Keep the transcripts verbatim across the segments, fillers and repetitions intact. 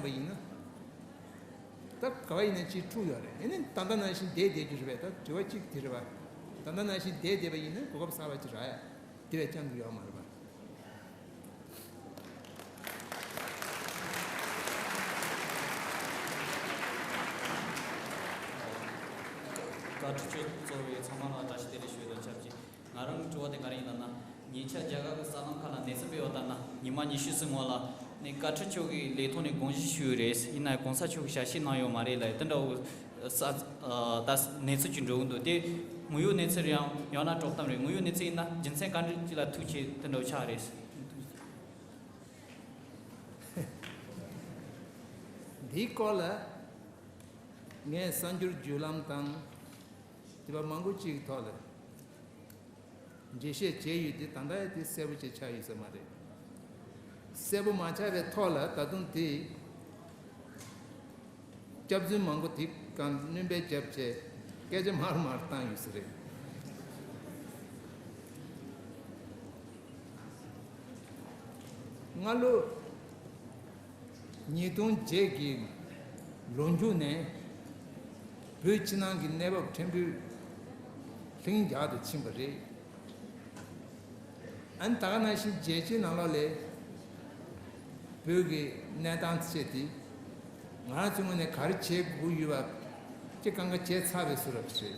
པ་ཡིན་ན། ད་ག་བ་ཡིན་ན་ཅིག་འཁྲུག་ཡོད་རེད། ཡིན་ནའི་ད་ལྟ་ནང་བཞིན་བསྡད་བསྡད་རྒྱུ་རེད་པས། ད་དྲི་བ་གཅིག་དེ་རེད་པ། ད་ལྟ་ནང་བཞིན་བསྡད་བསྡད་པ་ཡིན་ན་གོ་སྐབས་གསར་པ་ཅིག་རག་ཡ་དེ་བས་ཀྱང་གི་ཡོད་མ་རེད་པ། བཀའ་ཁྲི་མཆོག་གཙོས་པའི་ཚང་མ་ལ་བཀྲ་ཤིས་བདེ་ལེགས་ཞུ་བའི་དོན་ཆབས་ཅིག་ང་རང་གི་དྲི་བ་དེ་ག་རེ་ཡིན་ལབ་ན། ཉེ་ཆར་རྒྱ་གར་གྱི་གསར་ལམ་ཁག་ལ་གནས་ཚུལ་སྤེལ་བ་ལྟར་ན། ཉི་མ་ཉི་ཤུ་ཙམ་སྔོན་ལ་ནས་བཀའ་ཁྲི་མཆོག་གིས་ལས་ཐོག་ནས་དགོངས་ཞུ་ཞུས་ཡོད་རེད། ཡིན་ནའི་གོང་ས་མཆོག་གིས་ཞལ་བཞེས་གནང་ཡོད་མ་རེད་ལབ། དེ་འདྲ་བོ་ས་ད་གནས་ཚུལ་ཅིག་འགྲོ་གི་འདུག་དེ་དངོས་ཡོད་གནས་ཚུལ་རེད་ཡང་ཡང་ན་དཀྲོག་གཏམ་རེད། དངོས་ཡོད་གནས་ཚུལ་ཡིན་ན་རྒྱུ་མཚན་ག་འདྲ་ཅིག་ལ་ཐུག་བྱས་དེ་འདྲ་བོ་ཆགས་རེད། འདིའི་སྐོར་ལ་ངས་གསར་འགྱུར་བརྒྱུད་ལམ་དང་དེ་བ་མང་པོ་ཅིག་གི་ཐོག་ལ་འགྲེལ་བཤད་བྱས་ཡོད་དེ། ད་ལྟ་ཡང་དེ་གསལ་པོ་ཅིག་ཆགས་ཡོད་ས་མ་རེད། གསལ་པོ་མ་ཆགས་པའི་ཐོག་ལ་ད་དུང་དེ་སྐྱག་རྫུན་མང་པོ་དེ་གང་སྣོན་པ་བརྒྱབ་བྱས་སྐད་ཆ་མར་མར་བཏང་ཡོད་ས་རེད། སྔ་ལོ་ཉིས་སྟོང་བརྒྱད་ཀྱི་ལོ་མཇུག་ནས་བོད་ཕྱི་ནང་གི་གནས་བབ་ཕྲན་བུ་ལྷིང་འཇགས་སུ་ཕྱིན་པ་རེད། ཨ་ནི་ད་ག་ནང་བཞིན་རྒྱལ་སྤྱིའི་ནང་ལོགས་ལ་བོད་ཀྱི་གནས་སྟངས་ཆེ་དེ་ང་རང་ཚོའི་ངོས་ནས་ག་རེ་བྱེད་དགོས་ཡོད་པ་ཅིག་གང་ག་བྱས་ཚར་བའི་བཟོ་འདྲ་ཞིག་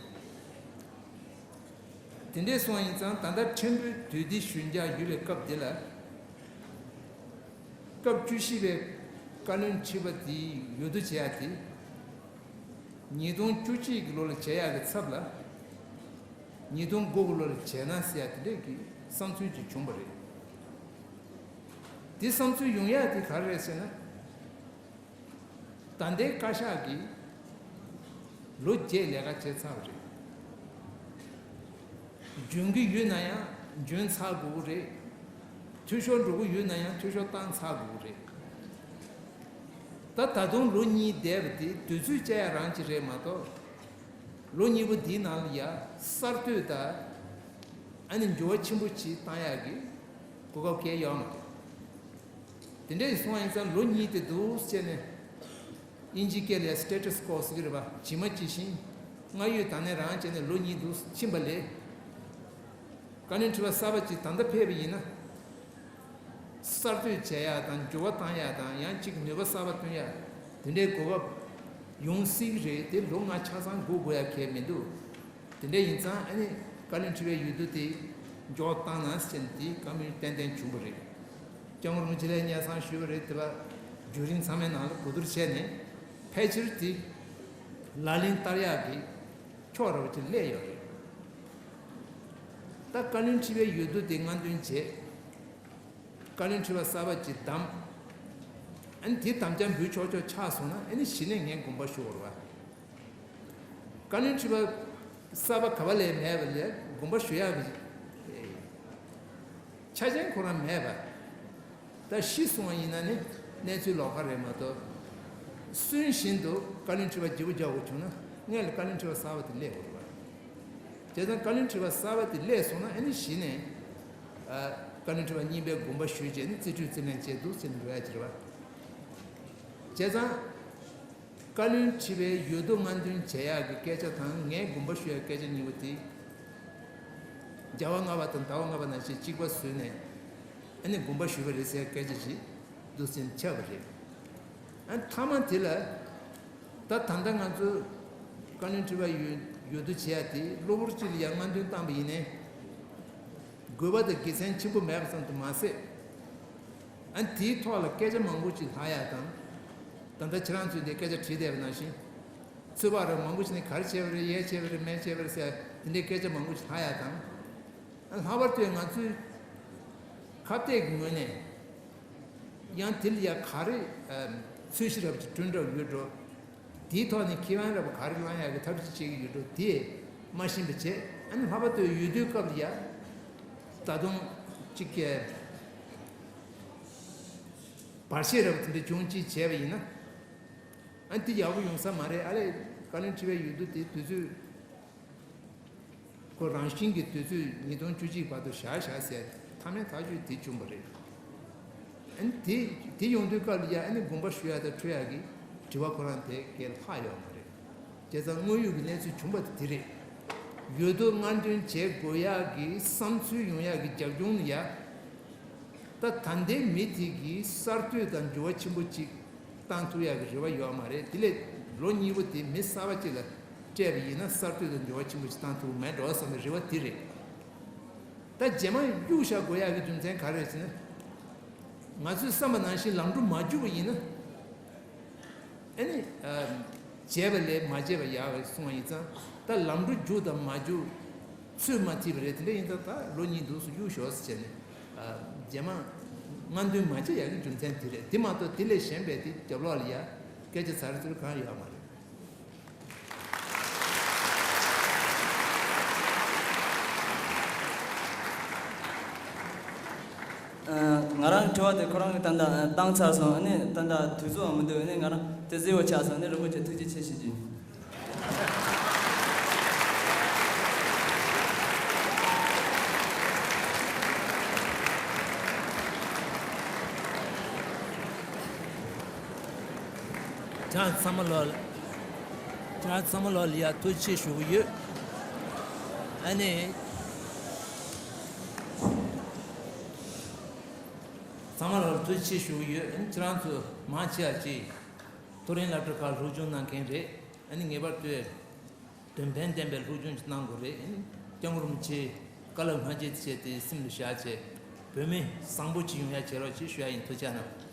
རེད། དེ་འདྲས་སོང་ཡིན་ཙང་ད་ལྟ་ཕྲན་བུ་དུས་བདེ་ཞུན་འཇགས་ཡོད་པའི་སྐབས་འདི་ལ། སྐབས་བཅུ་བཞི་པའི་བཀའ་བློན་ཁྲི་པ་དེའི་འོས་བསྡུ་བྱེད་ཡ་དེ། ཉིས་སྟོང་བཅུ་གཅིག་གི་ལོ་ལ་བྱེད་ཡག་གི་ཚབ་ལ། ཉིས་སྟོང་དགུ་གི་ལོ་ལ་བྱས་ན་ཟེར་ཡ་དེ་འདྲས་ཀྱི་བསམ་ཚུལ་ཅིག་བྱུང་བ་རེད། དེ་བསམ་ཚུལ་ཡོང་ཡག་དེ་ག་རེ་རེད་ཟེར་ན། ད་ལྟའི་བཀའ་ཤག་གིས་ལོ་བརྒྱད་ལས་ཀ་བྱས་ཚར་བ་རེད། འཇོན་གྱི་ཡོད་ན་ཡང་འཇོན་ཚར་དགོས་ཀྱི་རེད། འཐུས་ཤོར་འགྲོ་གི་ཡོད་ན་ཡང་འཐུས་ཤོར་བཏང་ཚར་དགོས་ཀྱི་རེད། ད་ད་དུང་ལོ་གཉིས་འདས་པ་དེ་དུས་ཚོད་བཅད་ཡ་རང་ཅིག་རེད་མ་གཏོགས། ལོ་གཉིས་པོ་འདིའི་ནང་ལ་ཡ་གསར་གཏོད་དང་། ཨ་ནི་འགྱུར་བ་ཆེན་པོ་ཅིག་བཏང་ཡག་གི་གོ་སྐབས་གང་ཡང་ཡོད་མ་རེད། དེ་འདྲ་ཡིན་སོང་ཡིན་ཙང་ལོ་གཉིས་དེ་འདུག་བྱས་ནས། དབྱིན་ཇིའི་སྐད་ལ་status quo ཟེར་གྱི་རེད་པ། ཇི་མ་ཇི་བཞིན་སྔར་ཡོད་དང་ནས་རང་བྱས་ནས་ལོ་གཉིས་འདུག་ཕྱིན་པ་ལས། བཀའ་བློན་ཁྲི་པ་གསར་པ་ཅིག་ད་ལྟ་ཕེབས་པ་ཡིན་ན། གསར་གཏོད་བྱེད་ཡག་དང་འགྱུར་བ་བཏང་ཡག་དང་ཡང་གཅིག་ནུས་པ་གསར་པ་བཏོན་ཡག་དེ་འདྲའི་གོ་སྐབས་ཡོང་སྲིད་ཀྱི་རེད། དེ་ལོ་ལྔ་ཆ་ཚང་སྒུག་དགོས་ཡག་གལ་མི་འདུག་དེ་འདྲ་ཡིན་ཙང་ཨ་ནི་བཀའ་བློན་ཁྲི་པའི་འོས་བསྡུ་དེ་འཇོག་བཏང་ན་ཟེར་ནས་དེའི་བཀའ་མོལ་ཏན་ཏན་བྱུང་བ་རེད། སྐྱབས་མགོན་རིན་པོ་ཆེ་ལ་སྙན་སེང་ཞུས་པ་རེད། དེ་བ་བརྒྱུད་རིམ་ཚང་མའི་ནང་ལ་གོ་བསྡུར་བྱས་ནས་ཕལ་ཆེར་དེ་ལག་ལེན་བསྟར་ཡག་གི་ཕྱོགས་ར་བ་ཅིག་སླེབས་ཡོད་རེད། ད་བཀའ་བློན་ཁྲི་པའི་འོས་བསྡུ་དེ་སྔ་འདོན་བྱས། བཀའ་བློན་ཁྲི་པ་གསར་པ་ཅིག་བདམས། ཨ་ནི་དེ་དམ་བཅའ་འབུལ་ཆོག་ཆོག་ཆགས་སོང་ན་ཨ་ནི་གཞི་ནས་ངས་དགོངས་པ་ཞུ་བར་བ། བཀའ་བློན་ཁྲི་པ་གསར་པ་ག་བ་ལས་མེད་པ་ལས་དགོངས་པ་ཞུ་ཡག་གི་ཆ་རྐྱེན་ཁོ་རང་མེད་པ། ད་ཤི་སོང་བ་ཡིན་ན་ནི་གནས་ཚུལ་ལོགས་ཀ་རེད་མ་གཏོགས། སུན་བཞིན་དུ་བཀའ་བློན་ཁྲི་པ་བརྗེ་པོ་རྒྱག་དགོས་བྱུང་ན་སྔོན་ལ་བཀའ་བློན་ཁྲི་པ་གསར་པ་དེ་སླེབས་དགོས་རེད་བ། བྱས་ཙང་བཀའ་བློན་ཁྲི་པ་གསར་པ་དེ་སླེབས་སོང་ན་ཨ་ནི་གཞི་ནས་ཨ་བཀའ་བློན་ཁྲི་པ་རྙིང་པའི་དགོངས་པ་ཞུས་བྱས་ནས་རྩིས་སྤྲོད་རྩིས་ལེན་བྱས་འདུག་ཟེར་ནས་འགྲོ་ཡ་ཅིག་རེད་བ། བྱས་ཙང་། བཀའ་བློན་ཁྲི་པའི་འོས་བསྡུ་སྔ་འདོན་བྱེད་ཡག་གི་སྐད་ཆ་དང་ངས་དགོངས་པ་ཞུ་ཡག་སྐད་ཆ་གཉིས་པོ་དེ། རྒྱལ་བ་ལྔ་པ་དང་ཟླ་བ་ལྔ་པ་ནང་བཞིན་གཅིག་པ་བཟོས་ནས་ཨ་ནི་དགོངས་པ་ཞུས་པ་རེད་ཟེར་སྐད་ཆ་ཞིག་འདུག་སེ་ཆགས་པ་རེད། ཨ་མཐའ་མ་དེ་ལ་ད་ད་ལྟ་ང་ཚོ་བཀའ་བློན་ཁྲི་པ་འོས་འོས་བསྡུ་བྱེད་ཡག་དེ་གློ་བུར་གཅིག་ལ་ཡང་སྔ་འདོན་བཏང་པ་ཡིན་ནའི། དགོས་པ་དང་དགེ་མཚན་ཆེན་པོ་མེད་པ་ཙམ་དུ་མ་ཟད། ཨ་ནི་དེའི་ཐོག་ལ་སྐད་ཆ་མང་པོ་ཅིག་ལྷག་ཡག་དང་། ད་ལྟ་ཁྱེད་རང་ཚོས་འདི་སྐད་ཆ་དྲིས་བསྡད་པ་ནང་བཞིན། ཚོད་དཔག་རེ་མང་པོ་ཞིག་ནས་ག་རེ་བྱས་པ་རེད། ཡས་བྱས་པ་རེད། མས་བྱས་པ་རེད་ཟེར་དེ་འདྲའི་སྐད་ཆ་མང་པོ་ཞིག་ལྷག་ཡག་དང་། ཨ་ལྷག་པར་དུ་ང་ཚོའི་ཁ་གཏད་ཀྱི་ངོས་ནས་ཡང་དེ་ལ་ཡ་ག་རེ་ཨ་ཚོས་གཞི་རབ་ཀྱི་བསྐྲུན་གྲབས་ཡོད་འགྲོ། དེའི་ཐོག་ནས་ཁེ་ཕན་རབ་ག་རེ་བླང་ཡག་གི་ཐབས་ཤེས་བྱེད་ཀྱི་ཡོད་འགྲོ་དེ་མ་ཤེས་པ་བྱས། ཨ་ནི་ལྷག་པར་དུ་འོས་བསྡུའི་སྐབས་ལ་ཡ་ད་དུང་གཅིག་གི་བར་ཆད་རབ་དེ་འདྲ་བྱུང་ཅིག་བྱས་པ་ཡིན་ན། ཨ་འདི་ཡག་པོ་ཡོང་ས་མ་རེད། ཨ་ལས་བཀའ་བློན་ཁྲི་པའི་འོས་བསྡུ་དེ་དུས་ཚོད་ཁོ་རང་བཞིན་གྱི་དུས་ཚོད་ཉིས་སྟོང་བཅུ་གཅིག་བར་དུ་བཞག་བཞག་ཟེར་མཐའ་མའི་ཐག་གཅོད་དེ་བྱུང་བ་རེད། ཨ་ནི་དེ་དེ་ཡོང་དུས་སྐབས་ལ་ཡ་ཨ་ནི་དགོངས་པ་ཞུ་ཡ་དང་འཁྲོལ་ཡ་གི་དྲི་བ་ཁོ་རང་དེ་གས་ལྷག་ཡོད་མ་རེད། བྱས་ཙང་དངོས་ཡོད་ཀྱི་གནས་ཚུལ་བྱུང་བ་དེ་དེ་རེད། ཡོད་དོ་སྔ་འདོན་བྱེད་དགོས་ཡག་གི་བསམ་ཚུལ་ཡོང་ཡག་གི་རྒྱབ་ལྗོངས་ལ་ཡ། ད་ད་ལྟའི་མི་དེ་གིས་གསར་གཏོད་དང་འགྱུར་བ་ཆེན་པོ་ཅིག་བཏང་ཐུབ་ཡག་གི་རེ་བ་ཡོད་མ་རེད། དེ་ལས་ལོ་གཉིས་པོ་དེ་མི་གསར་པ་ཅིག་ལ་སྤྲད་པ་ཡིན་ན་གསར་གཏོད་དང་འགྱུར་བ་ཆེན་པོ་ཅིག་བཏང་ཐུབ་མེད་འགྲོ་བསམ་པའི་རེ་བ་དེ་རེད། ད་རྗེས་མ་གཡུག་བཞག་དགོས་ཡག་གི་རྒྱུ་མཚན་ག་རེ་རེད་ཟེར་ན། ང་ཚོས་བསམ་པ་ནང་བཞིན་ལམ་འགྲོ་མ་བརྒྱུད་པ་ཡིན་ན། ཨ་ནི། བྱས་པ་ལས་མ་བྱས་པ་ཡག་རེད་གསུང་བ་ཡིན་ཙང་ད་ལམ་འགྲོ་རྒྱུགས་དང་མ་རྒྱུགས་ཚོད་མ་ཐིག་པ་རེད། དེ་འདྲ་ཡིན་ཙང་ད་ལོ་གཉིས་འདུག་སུ་གཡུག་ཞོག་ཟེར་བྱས་ནས། རྗེས་མ་སྔ་འདོན་མ་བྱས་ཡག་གི་རྒྱུ་མཚན་དེ་རེད། དེ་མ་གཏོགས་དེ་ལས་གཞན་པའི་དེ་རྒྱབ་ལོགས་ལ་ཡ་སྐད་ཆ་ཚར་ཚུར་གང་ཡོད་མ་རེད། ང་རང་དྲི་བ་དེ་ཁོ་རང་གིས་ད་ལྟ་བཏང་ཚར་སོང་། ཨ་ནི་ད་ལྟ་དུས་ཚོད་མི་འདུག་ཨ་ནི་ང་རང་དེ་ཟེར་བ་ཆགས་སོང་། ཨ་ནི་རིན་པོ་ཆེ་ཐུགས་རྗེ་ཆེ་ཞུ་རྒྱུ། ཁྱེད་རང་ཚང་མ་ལོ། ཁྱེད་རང་ཚང་མ་ལོ་ལ་ཡ་ཐུགས་རྗེ་ཆེ་ཞུ་གི་ཡོད། ཨ་ནི། ཚང་མ་ལོ་ལ་ཐུགས་རྗེ་ཆེ་ཞུ་གི་ཡོད། ཨ་ནི་ཁྱེད་རང་ཚོ་མང་ཆེ་བ་ཅིག་མཐོ་རིམ་སློབ་གྲྭ་ཁག་སློབ་སྦྱོང་གནང་མཁན་རེད། ཨ་ནི་ངེས་པར་དུ། དོན་ཕན་ལྡན་པའི་སློབ་སྦྱོང་ཞིག་གནང་དགོས་རེད། སྐྱབས་མགོན་རིན་པོ་ཆེའི་བཀའ་སློབ་སྔ་རྗེས་བྱས་ཏེ་སེམས་ལ་བཞག་བྱས། བོད་མི་བཟང་པོ་ཅིག་ཡོང་ཡ་བྱེད་རོགས་ཅེས་ཞུ་ཡ་ཡིན། ཐུགས་རྗེ་གནང་།